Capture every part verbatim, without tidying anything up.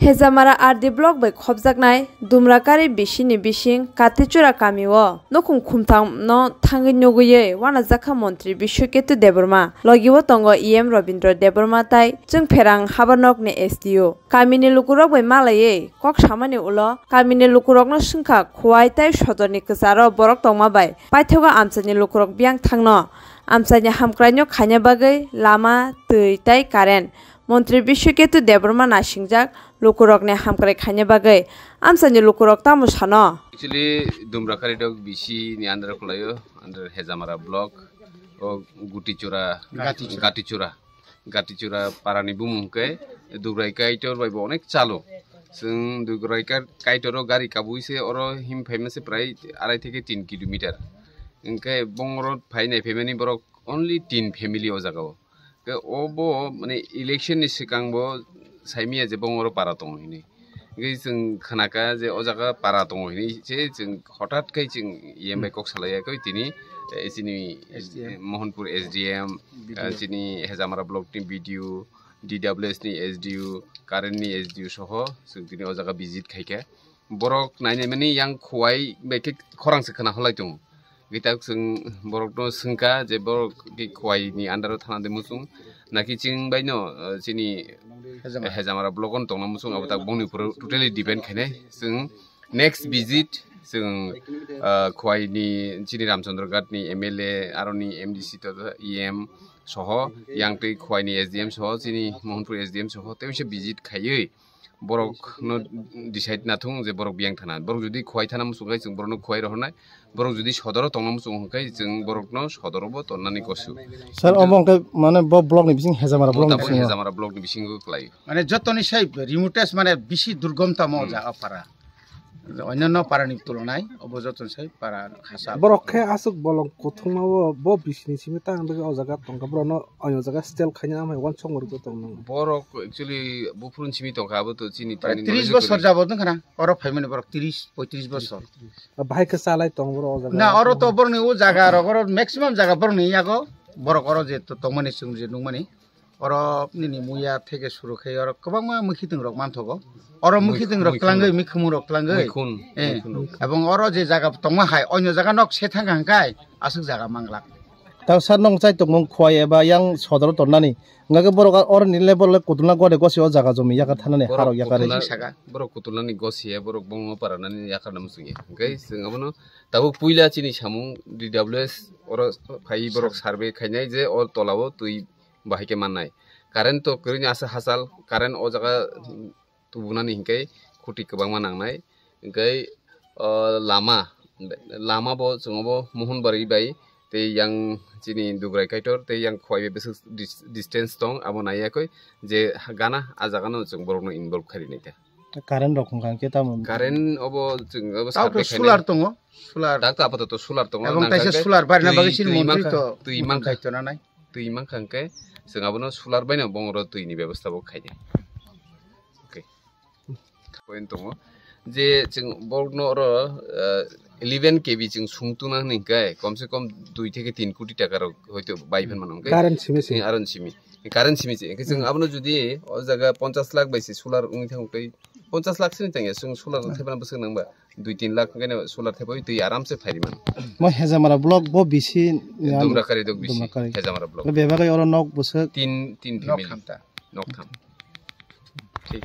Hejamara R D block bai khopjaknai Dumrakari bisini bising Katichura kamio nukhung khumthamno thangwi nugwiwi wanajakha montri Biswaketu Debbarma, logio tongo E M Robindra Debbarma tai Chwngpherang habarnokni S D O. Kamini lukurok bai malaiwi kok samani ulo kamini lukurokno swngkha Khowai tai sodorni kwcharo borok tongma bai paithago amchaini lukurok biyang thangno. Amchaini hamkraino khaina bagwi lama, twi tai current. Montri Biswaketu Debbarma nasingjak lukurokni hamkrai khaina bagwi. Amchaini lukurok tamo sano? Actually, Dumrakari dok B C ni under khlaio, under Hejamara block, o Gutichura, Gatichura. Gatichura. Gatichura parani bumung hwnkhe Dugrai Kaitor bai bo onek chalo. Chwng Dugrai Kai-, Kaitoro gari kabui se oro him phaima se prai arai theke tin kilometer. Hwnkhe bongoro phai nai phaimani borok only tin family o jaga o. Ke obo, mane, election ni swkang bo saimaya je bongoro para tongo hinwi. Hwnkhe chwng khnaka je o jaga para tongo hinwi se chwng hothat khai chwng E M bai kok salaiya koi tini, eh, chini S D M. Mohanpur S D M, B D O. Eh, chini Hejamara block ni B D O, D W S ni S D O, current ni S D O soho chwng tini o jaga visit khaikha. Borok nainai mani yang Khowai bai khe khorang se khna holai tongo. Gitak chwng borokno swngkha je borok ki Khowai ni under o thana de muchung, naki chwng baino, eh, chini Hejamara. Hejamara block on tongna muchung, abo tak bongni phuru totally depend khainai. Chwng next visit chwng, eh, Khowai ni chini Ramchandra Ghat ni M L A, aroni M D C to E M soho, yang twi Khowai ni S D M soho, chini Mohanpur S D M soho, tei se visit khaiwi borok no decide na thung je borok biyang thana. Borok jodi Khowai thana muchung khai chwng borok no Khowai rohornai. Borok jodi sodoro tongna muchung khai chwng borok no sodoro bo tonnani gosu. Sir, omo hwnkhe mane bo block ni bising Hejamara block ni Tabuk bisingo. Hejamara block ni bisingo khlai. Mane jotoni sai remotest mane bisi durgom tamo jaga para. Onno para ni tulonai obo jotoni sai para khasa. Borok khe aswk bolong kuthungma o bo bisini simi tang dagi o jaga tongkha borok no. Oino jaga stel khaina amai wansok murgo tong nang. Borok actually buphurun simi tongkha, abo to chini Prai tini tris knowledge bosor kori. Jabot wngkha na, oro phaimani borok tris, poitris bosor. Bahai khe chalai tong borok o jaga. Na, oro to borokni o jaga rok, oro maximum jaga borokni yago, borok oro je to tongmani chwng je nukmani, oro nini muya theke suru khai oro kwbangma mwkhitwng rok manthogo. Oro mwkhitwng rok mwkhung. Twlangwi, mikhumung rok twlangwi. Mwkhun, eh, mwkhun rok. Ebong oro je jaga tongma hai, onyo jaga nok se thangkha hwnkhe aswk jaga manglak. Tang sar nong chai tongmung Khowai eba yang sodoro tonnani. Hwnkhe borok oro ni level le kutulna gode gosi o jaga jomi yakar thanani borok harok yakar. Kutulna, saka. Borok kutulnani gosi ya, borok bongno paranani yakar namu sungya. Hwnkhe chwng abono tabuk puila chini samung D W S oro phai borok survey khainai je o tolao twi bahai khe mannai. Current to kwrwini asa hachal, current o jaga tubunani hinkhe khuti kwbangma nangnai. Hinkhe, o, lama, lama bo chwng obo Mohonbari bai tei yang chini Dugrai Kaitor tei yang Khowai bai bwswk dis-, distance tong, abo naiya koi je gana a jaga no chwng borok no involve kharinai ta. Current rok hwnkha khe tamo? Current obo chwng obo Tao survey khainai. Solar tongo, solar. Dak to apato to solar tongo, ebong nang taisa khe solar barina twi, bagwi chini twi montri mankha, to twi mankha. Daityo nanai. Twi mankha hwnkhe chwng abono solar baino bongoro twini bebostha bo khainai. Okay. Point tongo je chwng borokno oro, eh, eleven K V chwng sung tuna hwnwi hwnkhe komse kom dui theke tin koti taka rok hoito bai phan mano hwnkhe. Current simi se. Chwng aron simi. Current simi se. Hwnkhe chwng abono jodi o jaga ponchash lakh bai se solar wngwi thangkhe ponchash lakh sini tangya chwng solar thepana bwswk nangba. Dui tin lakh hwnkhe no solar thepai twi aram se phairi mano. Mo Hejamara block bo bisi ni Dumrakari dok bisi, Dumrakari. Hejamara block. Bebak oro nok bwswk. Tin, tin nok family. Khamta. Nok tham. Thik.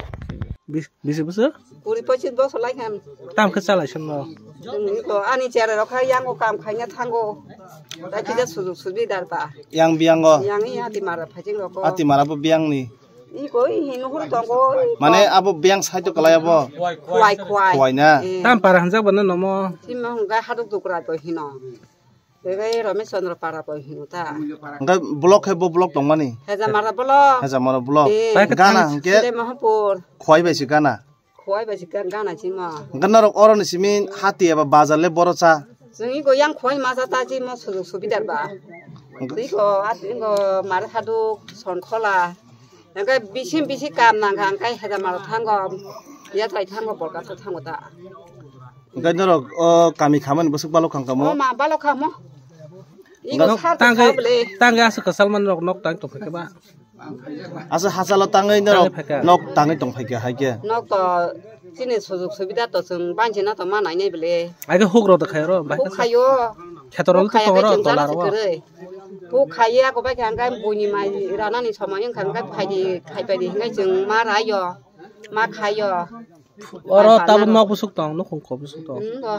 Bis-, bisi bwswk? Kuri pochis bosor lai khan. Tam khe chalai swnno. Ani chera rok kha yango kam khaina thango. Tei kisa sujug subidar ba. Yang biyango. Yang i Atimara phaiching rok. Atimara bo biyangni. Iko i hino huru tongo. Mane abo biyang side o kalai abo. Khwai, khwai. Khwai na? Eh. Tam para hanjak bana nomo. Sima hwnga haduk dukra to hino. Bebe Ramesh Chandra para bo hino ta. Hwnkhe block hai bo block tongmani? Hejamara block. Hejamara block. Eh. Gana hwnkhe? Sile Mahapur. Khwai bai se gana? Khwai bai se ga-, gana chimo. Hwnkhe norok oroni simi hati eba bazar le boro cha? Chwng iko yang khwai ma cha ta chimo sujug subidar ba. Hwnkhe tiko at-, iko mare haduk, Sonkhola. Hwnkhe bisi bisi kam nangkha, hwnkhe Hejamara thango, yathai thango, Borkathar thango ta. Hwnkhe norok o kami khamani bwswk balok kha kamo? O ma balok kha mo. Iko sar tangkhe, tangkhe aswk kwchal man rok nok tang tongkha khe ba. Asa hachalo tangwi norok Tangwi phaikha. Nok tangwi tong phaikha hai khe. Nok to chini sujug subida to chwng banchina to ma nainai bele. Ai khe huk rok da khayo ro, bai Huk khe khayo. Khetor rok Huk khaya to ro, khe chwng tola jana ro. Sikirwi. Huk khaya ko bai khe ang khe buini mai ranani somoi wng kha, ang khe phaidi, khai phaidi hingkhe chwng ma rayo, ma khayo. Oro Bai tabuk phalna nok busuk tong, nukhung kok busuk tong. Hmm, do.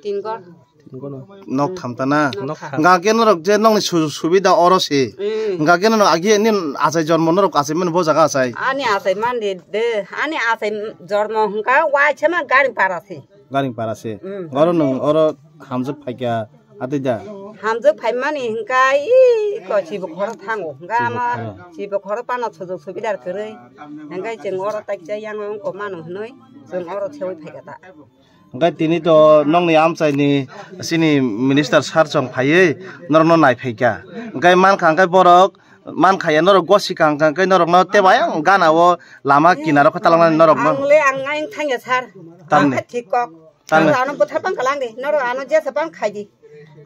Tin gor. Tin gor no. Nok tham ta na. Nok Nok tham. Hingkha khe norok je nokni sujug subida oro se. Hmm. Hingkha khe norok agi ni achai jormo norok achai mani bo jaga achai. Ani achai mani de, ani achai jormo hingkha waisa ma gari para se. Garing para se. Hmm. Oro nwng oro hamjwk phaikha atwi da. Hamjwk phaimani hingkha i ko chibo khoro thango. Hingkha Chibo ama khoro. Chibo khoro pano sujug subida kwrwi. Hingkha chwng oro taiksa yang wng ko mano hwnwi chwng oro sewi phaikha ta. Hingkhe tini to nokni amchaini chini minister sir chong phaiwi norokno nai phaikha. Hingkhe mankha hingkhe borok mankha ya norok gosi kang kang khe norokno tei bai ang gana o lama kinaro khe talangnani norokno. Ang le ang ang thangya sir. Tamni. Ang khe thik kok. Tamni. Ano bwtha bang kalang di. Norok ano jesa bang khai di.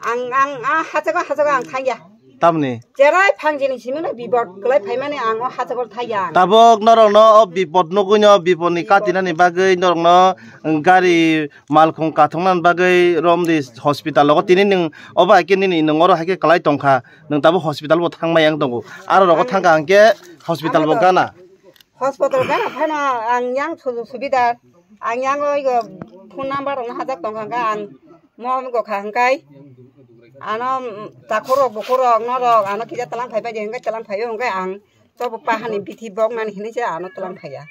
Ang ang a hachago hachago ang thangya. Tamni. Cherai phangjini simino bipod kwlai phaimani ang o hachagol thaiya. Tabok norokno o bipod nugwino bipodni katinani bagwi norokno gari malkhung kathoknani bagwi romdi hospital o tini nwng obo hai khe nini nwng oro hai khe kwlai tongkha nwng tabok hospital bo thangmai yang tongo aro rogo thangkha hwnkhe hospital bo gana. Hospital gana phano ang yang sujug subida ang yang o phone number rokno hajak tongkha hwnkhe ang mo go kha hwnkhe ano takhurok bukhurok norok ano kisa talang phai bai di hwnkhe talang phaio hwnkhe ang tobo pahani bithi boknani hinwi se ano talang phaiya.